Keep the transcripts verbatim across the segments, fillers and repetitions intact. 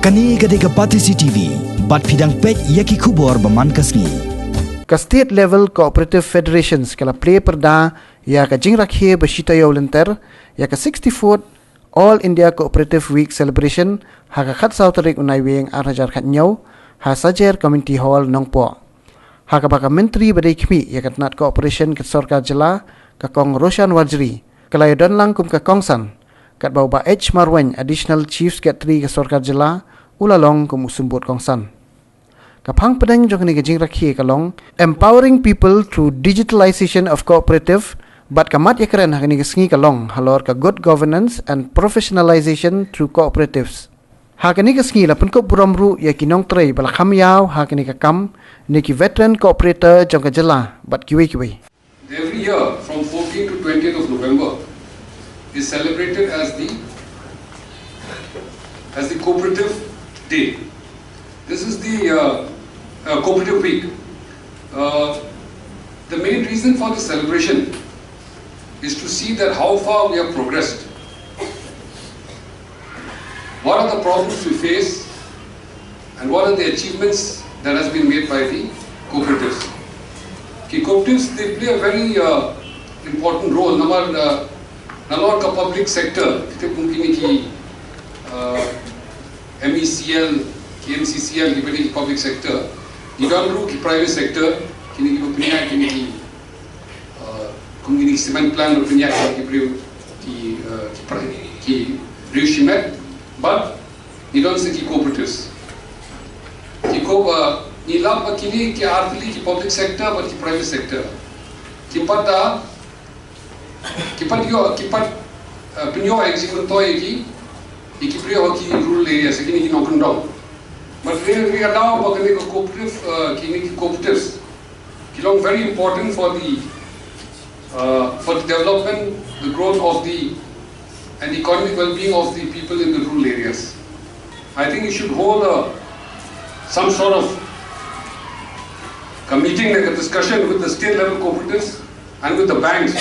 Kane ka dei ka Batesi T V, bad phi dang peit ïa ki khubor ba man ka sngi. Ka State Level Cooperative Federations ka la plie pyrda ïa ka jingrakhe ba shi taïew lynter ïa ka sixty-fourth All India Cooperative Week Celebration ha ka khatsaw tarik u Naiwieng ar hajar khatñiew ha Sajer Community Hall Nongpoh. Ha kaba ka Myntri ba dei khmih ïa ka tnat cooperation ka sorkar jylla, ka Kong Roshan Warjri, ka la ïadon lang kum ka kongsan, katba u Bah H Marwein, Additional Chief Secretary ka sorkar jylla, u la long kum u symbud kongsan. Ka phang pdeng jong kane ka jingrakhe ka long Empowering People Through Digitalization of Cooperative, bad ka mat ïakren ha kane ka sngi ka long halor ka Good Governance and Professionalization Through Cooperatives. Ha kane ka sngi la pynkup burom ruh ïa ki nongtrei ba la kham ïaw ha kane ka kam, ne ki veteran cooperator jong ka jylla bad kiwei kiwei. Every year, from fourteenth to twentieth of November, is celebrated as the as the Cooperative Day. This is the uh, uh, Cooperative Week. Uh, the main reason for the celebration is to see that how far we have progressed. What are the problems we face, and what are the achievements that has been made by the cooperatives? Ki cooperatives, they play a very uh, important role. Namar uh, nalor ka public sector, kita mungkin ki uh, M E C L, ki M C C L, ki public sector, ki don ruh ki private sector, kini ki pynïaid, kini ki uh, kum kini ki cement plant, pynïaid ki briew, ki uh, ki pri- ki briew shimet, but ngi don sa ki cooperatives. Ki co- uh, ngi lap ba kini ki artylli ki public sector bad ki private sector. Ki pat da ki pat ïoh ki pat uh, pynïoh ïa ki jingmyntoi ïa ki ïa ki briew ha ki rural areas, ïa kini ki nongkyndong. Bad ri ri ka daw ba kini ki cooperative uh, kini ki cooperatives ki long very important for the uh, for the development, the growth of the and economic well-being of the people in the rural areas. I think you should hold a, some sort of a meeting, like a discussion with the state level cooperatives and with the banks,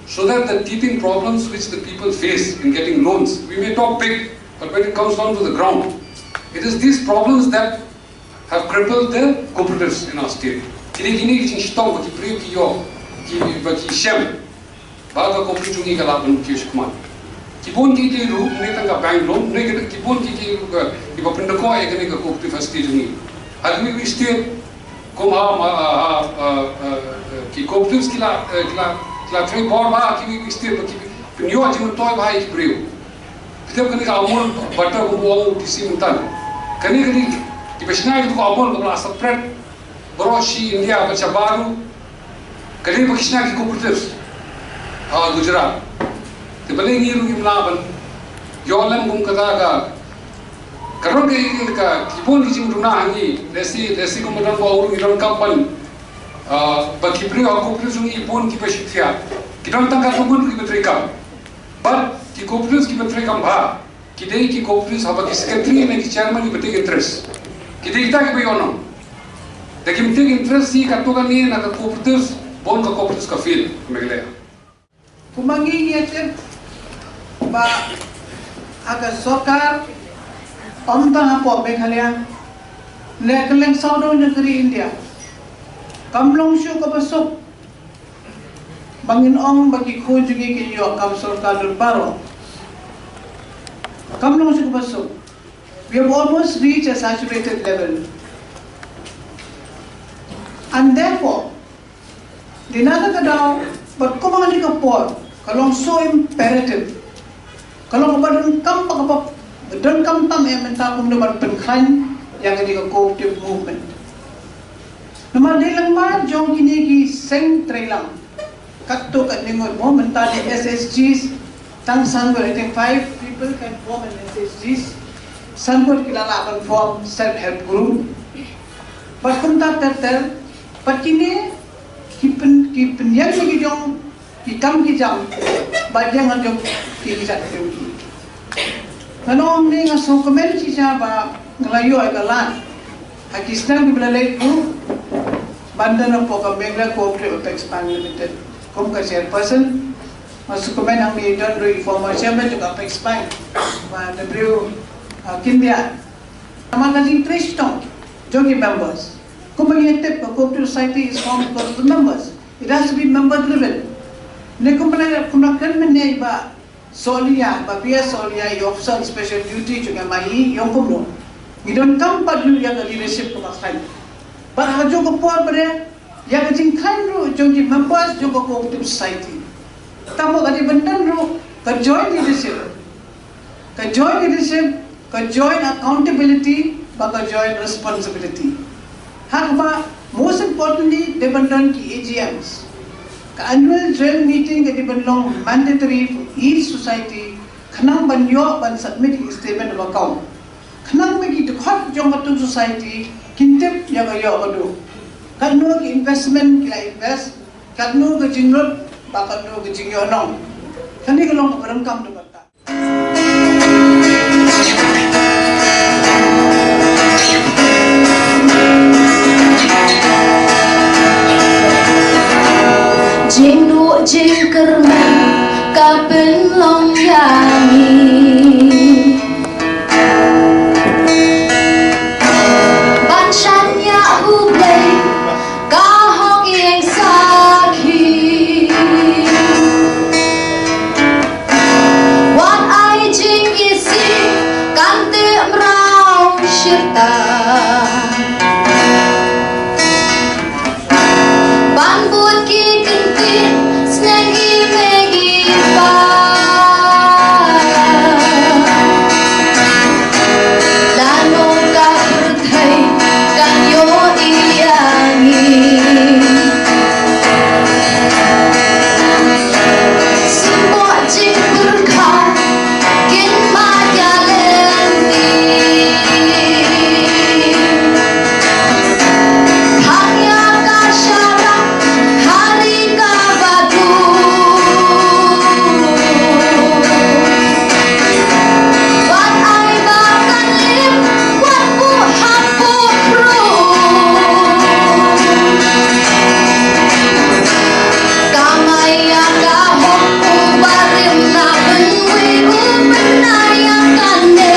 so that the teething problems which the people face in getting loans, we may talk big, but when it comes down to the ground, it is these problems that have crippled the cooperatives in our state. Kine kine ki jingshitom ba ki briew ki ïoh, ki ba ki shem ba ka cooperative jong ngi ka lah ban kiew shikmat. Ki bun ki ki ruh ne tang ka bank loan, ne ki bun ki ki ruh ki ba pyndonkam ïa kane ka cooperative ha state jong ngi. Ha kine ki state kum ha ma ha ki cooperatives ki la ki la ki la trei bor ba ha kine ki state ba ki pynïoh jingmyntoi ba ha ïa ki briew. Kita kane ka Amul butter kumba ong u D C mynta. Kane kane kiba shna ïa ka Amul kaba la separate baroh shi India bad shabar ruh. Kane ba ki shna ki cooperatives ha Gujarat. Te balei ngi ruh ngim lah ban ïoh lem kum kata ka. Ka rong ka ïing ka ki bun ki jingduna ha ngi. Lehse lehse kumba don ba u ruh ngi donkam ban ba ki briew ha cooperatives jong ngi bun kiba shu thiah. Ki don tang katto katne kiba treikam. Bad ki cooperatives kiba treikam bha ki dei ki cooperatives haba ki secretary ne ki chairman kiba take interest. Ki dei kita kiba ïoh nong. Da kim take interest hi katto katne na ka cooperatives, bun ka cooperatives ka fail. Kumba ngi ngi tip ba ha ka sorkar, ym tang hapoh Meghalaya, ne kylleng sawdong jong ka ri India, kam long shuh kaba suk ba ngin ong ba ki khun jong ngi ki ïoh kam sorkar lut baroh. Kam long shuh kaba suk. We have almost reached a saturated level. And therefore, dei na kata ka daw, bad kumba kane ka por ka long so imperative, ka long kaba donkam, ba kaba donkam tam eh mynta kumno ban pynkhlaiñ ïa kane ka cooperative movement. Namar dei lyngba jong kine ki seng treilang katto katne ngut, mo, mynta dei S H Gs tang san ngut, I think five people can form an S H Gs. San ngut ki la lah ban form self help group. Bad kumta ter ter, bad kine ki pyn ki pynïeng ïa ki jong ki kam ki jam ba ïeng ha jong ki ki jam ki jong ki. Ngan ong ne nga sngewkmen shisha ba nga la ïoh ïa ka lad ha ki snem kiba la leit ruh ban don hapoh ka Meghalaya Cooperative Apex Bank Limited kum ka chairperson. Nga sngewkmen hangne don ruh i former chairman jong ka Apex Bank, Bah Nebriew, ah, Kyndiah. Namar ka jingtrei shitom jong ki members. Kumba ngi tip, ka cooperative society is formed because of the members. It has to be member driven. Ne kumba, kumba kren mynne ba Sohliya, ba P S Sohliya, i officer special duty jong M I E, ïong kumno. Ngi donkam pat ruh ïa ka leadership kaba khlaiñ. Bad ha kajuh ka por pat, ïa ka jingkhlaiñ ruh jong ki members jong ka cooperative society. Tangba ka dei ban don ruh ka joint leadership. Ka joint leadership, ka joint accountability, bad ka joint responsibility. Ha kaba, most importantly, dei ban don ki A G Ms. Ka annual general meeting ka dei ban long mandatory for each society, khnang ban ïoh ban submit ki statement of account. Khnang ba ki dkhot jong katto society kin tip ïa ka ïoh ka duh. Katno ki investment ki la invest, katno ka jinglut, bad katno ka jingïohnong. Kane ka long kaba donkam da kata. Jingduh jingkyrmen ka pynlong ïa ngi ban shaniah ha U Blei, ka hok ïeng sakhi. Wat ai jingisih kan teh mraw shirta. Ban bud ki kyntien sneng i mei i pa. Lano ka pyrthei kan ïohi ïa ngi. Symboh jingpyrkhat kin mad ïa lynti. Thang ïa ka sharak ha ri kaba dum. Wat ai ba kan lim, wat buh hapoh khrum. Kamai ïa ka hok u barim na pynwei u bnai ïa kane.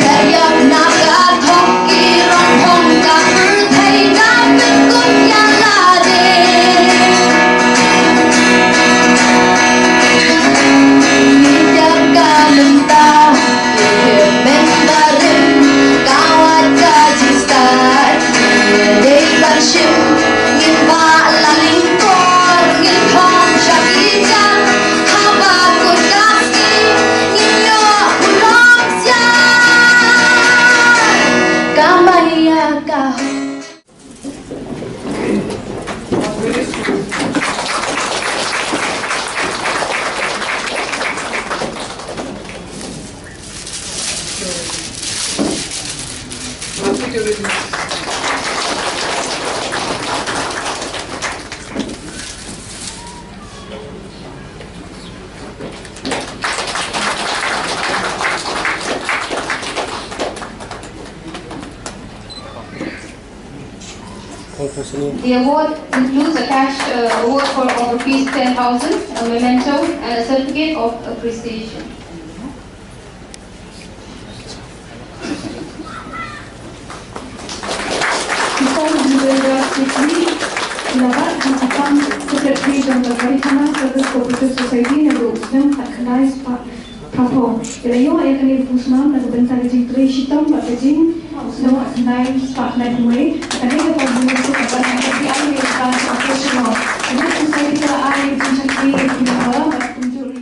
Pyrshah na ka thok ki rong phong ka pyrthei ka pynkup ïa lade. Ngi ïa ka mynta, i kyrmen barim, ka wat ka jingstad, ngi dei ban shim, ngim bah la lyngkor, ngin thong sha ki jam, haba kut ka sngi, ngin ïoh burom siar. Kamai ïa ka The award includes a cash, uh, award for of rupees ten thousand, a memento, and a certificate of appreciation. Secretary jong ka Karikana Service Cooperative Society, naduh u snem khatkhyndai spah phra phew. Ïa la ïoh ïa kane ka khusnam na ka bynta ka jingtrei shitom bad ka jingnoh khyndai spah khyndai phew wei. Kane ka por jingïasuk kaba na ka P I A ka professional. Kane ka society ka la ai ka jingshakri ïa ki mawla bad kumjuh ri.